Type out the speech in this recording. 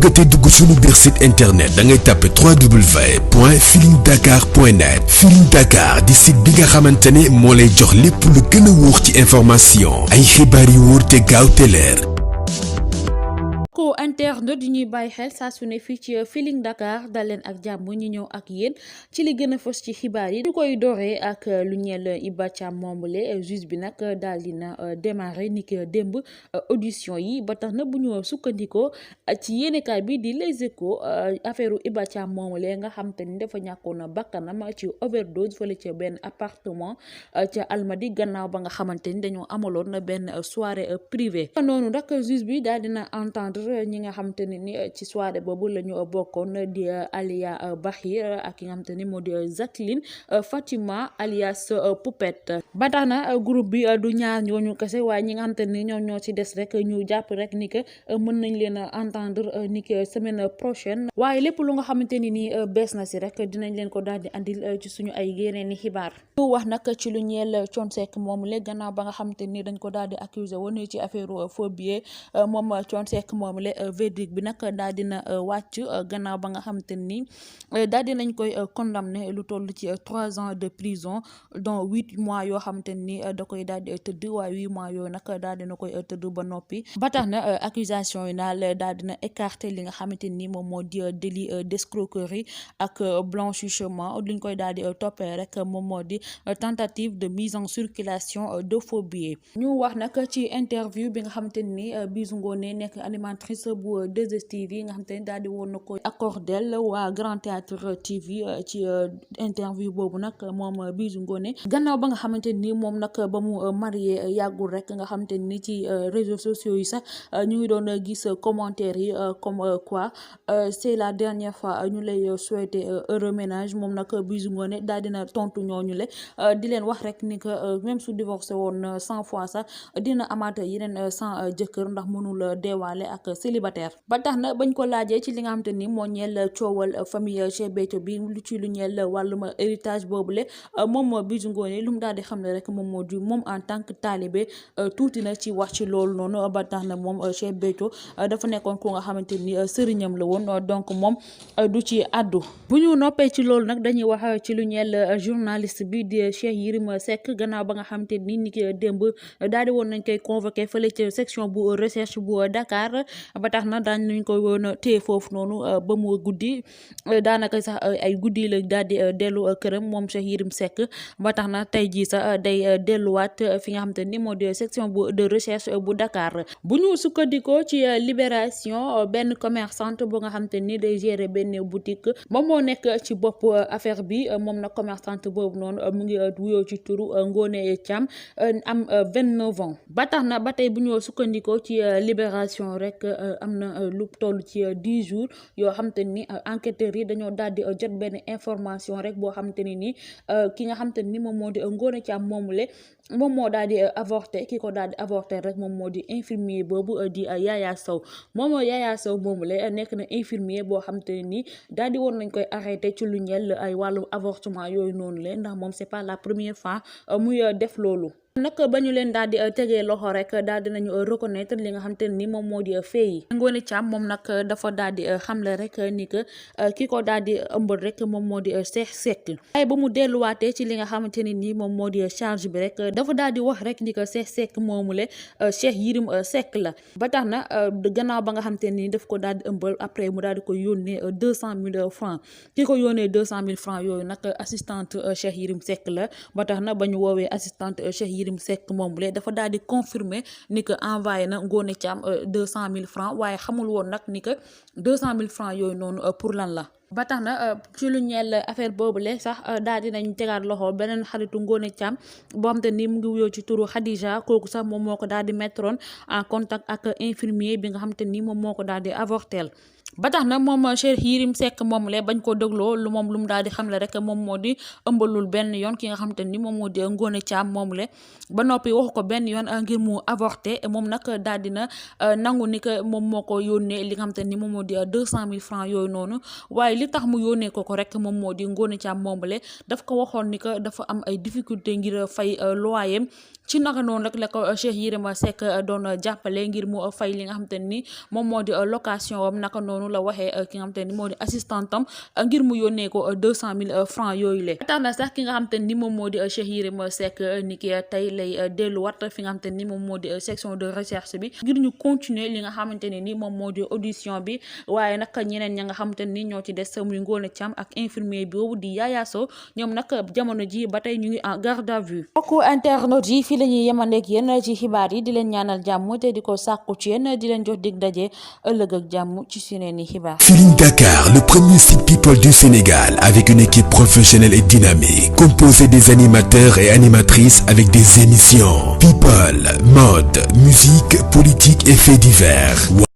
bëggatee dugg suñu biir site internet da ngay tàppe www.feelingdakar.net. Feeling Dakar di site bi nga xamante ne moo lay jox lépp lu gën a wóor ci information ay xibaar yu wóor te gaaw te leer. ko internet di ñuy bàyyi xel saa su ne fii ci Feeling Dakar dal leen ak jàmm ñu ñëw ak yéen ci li gën a fës ci xibaar yi. du koy dooree ak lu ñeel Iba Thiam moombule juge bi nag daal dina démarré ni ki démb audition yi ba tax na bu ñu sukkandikoo ci yéenekaay bi di Les Échos affaire Iba Thiam moomule nga xam te ni dafa ñàkkoon bakkanam ci overdose fële ca benn appartement ca Almadi gannaaw ba nga xamante ni dañoo amaloon benn soirée privée noonu nag juge bi daal dina entendre ñi nga xamante ne ni ci soirée boobu la ñu bokkoon di Alia Bahir ak ki nga xamante ni moo di Jacqueline Fatima alias Poupette ba tax na groupe bi du ñaar ñooñu kese waaye ñi nga xamante ni ñoo ci des rek ñu jàpp rek ni que mën nañ leen a entendre ni que semaine prochaine waaye lépp lu nga xamante ni nii bees na si rek dinañ leen ko daal di andil ci suñu ay yeneen i xibaar. ñu wax nag ci lu ñeel Thione Seck moom le gannaaw ba nga xamante ni dañ ko daal di accusé woon ci affaire faux billet moom Thione Seck moom le verdict bi nag daal dina wàcc gannaaw ba nga xamante ni daal dinañ koy condamné lu toll ci 3 ans de prison dont 8 mois yoo xamante ni da koy daal di tëdd waaye 8 mois yooyu nag daal dina koy tëdd ba noppi ba tax na accusation yi naal daal dina écarté li nga xamante ni moom moo di délit d'escroquerie ak blanchiment liñ koy daal di toppee rek moom moo di tentative de mise en circulation de faux billets. ñu wax nag ci interview bi nga xamante ni Bijou Ngoné nekk animatrice bu 2STV yi nga xamante ni daal di woon na ko accordel waa Grand Théâtre TV ci interview boobu nag moom Bijou Ngoné gannaaw ba nga xamante ni moom nag ba mu marié yàggul rek nga xamante ni ci réseaux sociaux yi sax ñu ngi doon gis commentaires yi comme quoi c'est la dernière fois ñu lay souhaiter heureux ménage moom nag Bijou Ngoné daal dina tontu ñooñu le di leen wax rek ni que même su divorcé woon 100 fois sax dina amaat yeneen 100 jëkkër ndax mënul deewaale ak célibataire ba tax na bañ ko laajee ci li nga xamante ni moo ñeel coowal famille Cheikh Béthio bi lu ci lu ñeel wàllum héritage boobule moom Bijou Ngoné lu mu daal di xam ne rek moom moo di moom en tant que talibé tuuti na ci wax ci loolu noonu ba tax na moom Cheikh Béthio dafa nekkoon ku nga xamante ni sëriñam la woon donc moom du ci àddu. bu ñu noppee ci loolu nag dañuy wax ci lu ñeel journaliste bi di Cheikh Yérim Seck gannaaw ba nga xamante ni ki démb daal di woon nañ koy convoqué fële ci section bu recherche bu Dakar ba tax na daañ nañ ko woon téye foofu noonu ba mu guddi daanaka sax ay guddi la daal di dellu këram moom Cheikh Yérim Seck ba tax na tey jii sax day delluwaat fi nga xamante ni moo di section bu de recherche bu Dakar. bu ñu sukkandikoo ci Libération benn commerçante bu nga xamante ni day gérer benn boutique moom moo nekk ci bopp affaire bi moom nag commerçante boobu noonu mu ngi wuyoo ci turu Ngoné Thiam am 29 ans ba tax na ba tey bu ñu sukkandikoo ci Libération rek am na lu toll ci 10 jours yoo xamante ni enquêteurs yi dañoo daal di jot benn information rek boo xamante ni nii ki nga xamante ni moom moo di Ngoné Thiam moomule moom moo daal di avorté ki ko daal di avorté rek moom moo di infirmier boobu di Yaya Sow moom Yaya Sow moomule nekk na infirmier boo xamante ne nii daal di woon nañ koy arrêté ci lu ñeel ay wàllu avortement yooyu noonu le ndax moom c'est pas la première fois muy def loolu. nag ba ñu leen daal di tegee loxo rek daal di nañu reconnaître li nga xamante ni moom moo di fee yi Ngoné Thiam moom nag dafa daal di xamle rek ni que ki ko daal di ëmbal rek moom moo di Cheikh Seck waaye ba mu delluwaatee ci li nga xamante ni nii moom moo di charge bi rek dafa daal di wax rek ni que Cheikh Seck moomule Cheikh Yérim Seck la ba tax na gannaaw ba nga xamante ni daf ko daal di ëmbal après mu daal di ko yónnee 200 000 francs ki ko yónnee 200 000 francs yooyu nag assistante Cheikh Yérim Seck la ba tax na ba ñu woowee assistante Cheikh Yérim Seck moom le dafa daal di confirmer ni que envoyé na Ngoné Thiam 200 000 francs waaye xamul woon nag ni que 200 000 francs yooyu noonu pour lan la. ba tax na ci lu ñeel affaire boobule sax daal di nañ tegaat loxo beneen xaritu Ngoné Thiam boo xam te ni mu ngi wuyoo ci turu Khadija kooku sax moom moo ko daal di mettre en contact ak infirmier bi nga xam te ni moom moo ko daal di avortel ba tax na moom Cheikh Yérim Seck moom le bañ ko dégloo lu mu daal di xamle rek moom moo di ëmbalul benn yoon ki nga xam te ni moom moo di Ngoné Thiam moom le ba noppi waxu ko benn yoon ngir mu avorté moom nag daal dina nangu ni que moom moo ko yónnee li nga xam te ni moom moo di 200 000 francs yooyu noonu waaye li tax mu yónnee ko rek moom moo di Ngoné Thiam moomule daf ko waxoon ni que dafa am ay difficulté ngir fay loyer ci naka noonu rek la ko Cheikh Yérim Seck doon jàppale ngir mu fay li nga xamante ni moom moo di location am naka noonu la waxee ki nga xamante ni moo di assistantam ngir mu yónnee ko 200 000 francs yooyu le tax na sax ki nga xamante ni moom moo di Cheikh Yérim Seck ni ki tey lay delluwaat fi nga xamante ni moom moo di section de recherche bi ngir ñu continuer li nga xamante ne ni moom moo di audition bi waaye nag ñeneen ña nga xamante ni ñoo ci des muy Ngoné Thiam ak infirmier boobu di Yaya Sow ñoom nag jamono ji ba tey ñu ngi en garde à vue. mbokku internautes yi fii la ñuy yemandeeg yéen ci xibaar yi di leen ñaanal jàmm te di ko sàkku ci yéen di leen jox dig daje ëllëg ak jàmm ci suneeni xibaar. Feeling Dakar, le premier site people du Sénégal avec une équipe professionnelle et dynamique composée des animateurs et animatrices avec des émissions people, mode, musique, politique et faits divers.